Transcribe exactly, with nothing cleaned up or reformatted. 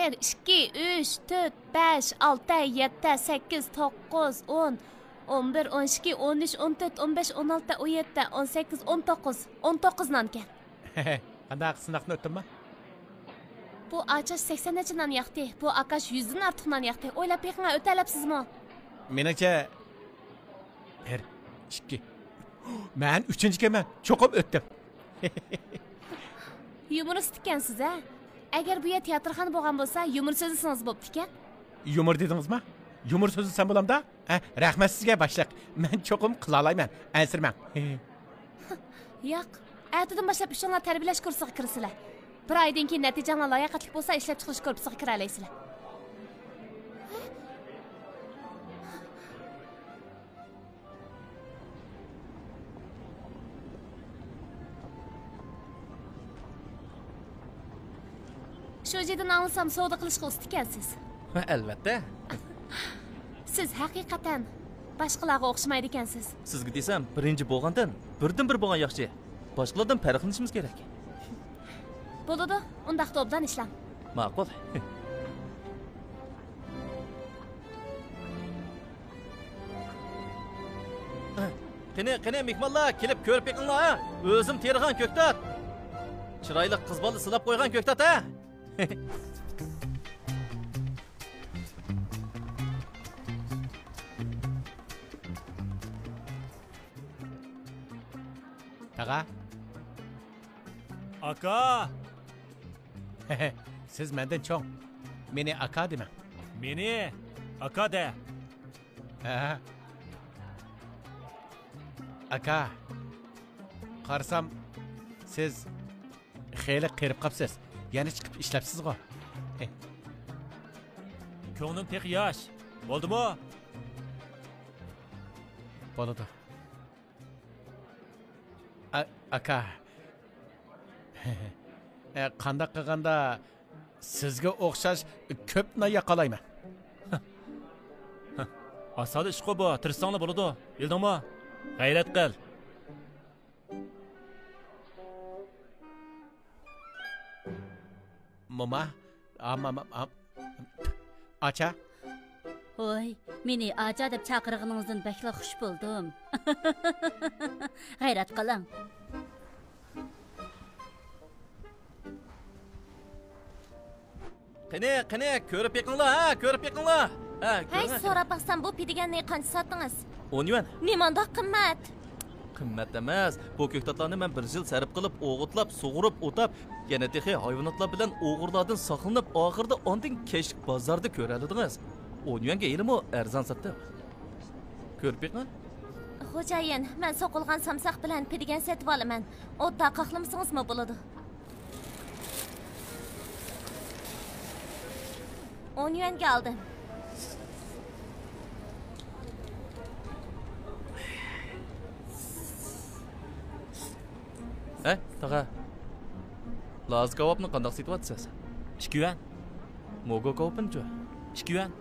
بىر، ئىككى، ئۈچ، تۆت، بەش، ئالتە، يەتتە، سەككىز، توققۇز، ئون، ئون بىر، ئون ئىككى، ئون ئۈچ، ئون تۆت، ئون بەش، ئون ئالتە، ئون يەتتە، ئون سەككىز، ئون توققۇز، ئون توققۇز نانكەن. قانداق، سىناقتىن ئۆتتۈممۇ؟ بۇ ئاچاش سەكسەن نەچچە نان ياقتى، بۇ ئاكاش يۈزدىن ئارتۇق نان ياقتى. ئويلاپ بېقىڭا، ئۆتەلەپسىزمۇ؟ مېنىڭچە، بىر، ئىككى. مەن ئۈچىنچىكەنمەن، چوقۇم ئۆتتۈم. يۇمۇرىست ئىكەنسىز ھە؟ ئەگەر بۇ يەر تىياتىرخانا بولغان بولسا، يۇمۇر سۆزلىسىڭىز بوپتىكەن. يۇمۇر دېدىڭىزما؟ يۇمۇر سۆزلىسەم بولامدا؟ ھە، رەھمەت سىزگە، باشلىق. مەن چوقۇم قىلالايمەن، ئەنسىرىمەڭ. ياق، ئەتىدىن باشلاپ ئۈچۈڭلار تەربىيەلەش كۇرسىغا كىرىسىلەر. بىر ئايدىن كېيىن نەتىجەڭلار لاياقەتلىك بولسا، ئىشلەپچىقىرىش گۇرۇپپىسىغا كىرەلەيسىلەر. شۇجىدىن ئاڭلىسام، سودا قىلىشقا ئۇستا ئىكەنسىز. ئەلۋەتتە. سىز ھەقىقەتەن باشقىلارغا ئوخشىمايدىكەنسىز. سىزگە دېسەم، بىرىنچى بولغاندىن بىردىنبىر بولغان ياخشى. باشقىلاردىن پەرقلىنىشىمىز كېرەك. بولىدۇ، ئۇنداقتا ئوبدان ئىشلەڭ. ماقۇل. قېنى، قېنى، مېھمانلار، كېلىپ كۆرۈپ بېقىڭلار، ھە؟ ئۆزۈم تېرىغان كۆكتات. چىرايلىق قىز بالا سىلاپ قويغان كۆكتات، ھە؟ تاغا. ئاكا! سىز مەندىن چوڭ. مېنى ئاكا دېمەڭ. مېنى ئاكا دە. ھە. ئاكا، قارىسام، سىز خېلى قېرىپ قاپسىز. يەنە چىقىپ ئىشلەپسىزغۇ؟ كۆڭلۈم تېخى ياش. بولدىمۇ؟ بولىدۇ. ئا-، ئاكا. ئە، قانداق قىلغاندا سىزگە ئوخشاش كۆپ نان ياقالايمەن؟ ئاسانلا ئىشقۇ بۇ، تىرىشساڭلا بولىدۇ. بىلدىڭمۇ؟ غەيرەت قىل. موما، ئا، ما، ما، ما، ئاچا. ھوي، مېنى ئاچا دەپ چاقىرغىنىڭىزدىن بەكلا خۇش بولدۇم. غەيرەت قىلىڭ. قېنى، قېنى، كۆرۈپ بېقىڭلار، ھە، كۆرۈپ بېقىڭلار. ھە، ھەي، كۆرۈڭ. سوراپ باقسام، بۇ پىدىگەننى قانچە ساتتىڭىز؟ ئون يۈەن. نېمانداق قىممەت؟ قىممەت ئەمەس. بۇ كۆكتاتلارنى مەن بىر يىل سەرپ قىلىپ، ئوغۇتلاپ، سۇغۇرۇپ، ئوتاپ، يەنە تېخى ھايۋاناتلار بىلەن ئوغرىلاردىن ساقلىنىپ، ئاخىرىدا ئاندىن كەچلىك بازاردا كۆرەلىدىڭىز. ئون يۈەنگە ھېلىمۇ ئەرزان ساتتىم. كۆرۈپ بېقىڭ. خوجايىن، مەن سوقۇلغان سامساق بىلەن پىدىگەن سېتىۋالىمەن. ئوتتا قاقلىمىسىڭىزمۇ بولىدۇ. ئون يۈەنگە ئالدىم. ھە، تاغا. لازا كاۋاپنى قانداق سېتىۋاتىسىز؟ ئىككى يۈەن. موگو كاۋاپنىچۇ؟ ئىككى يۈەن.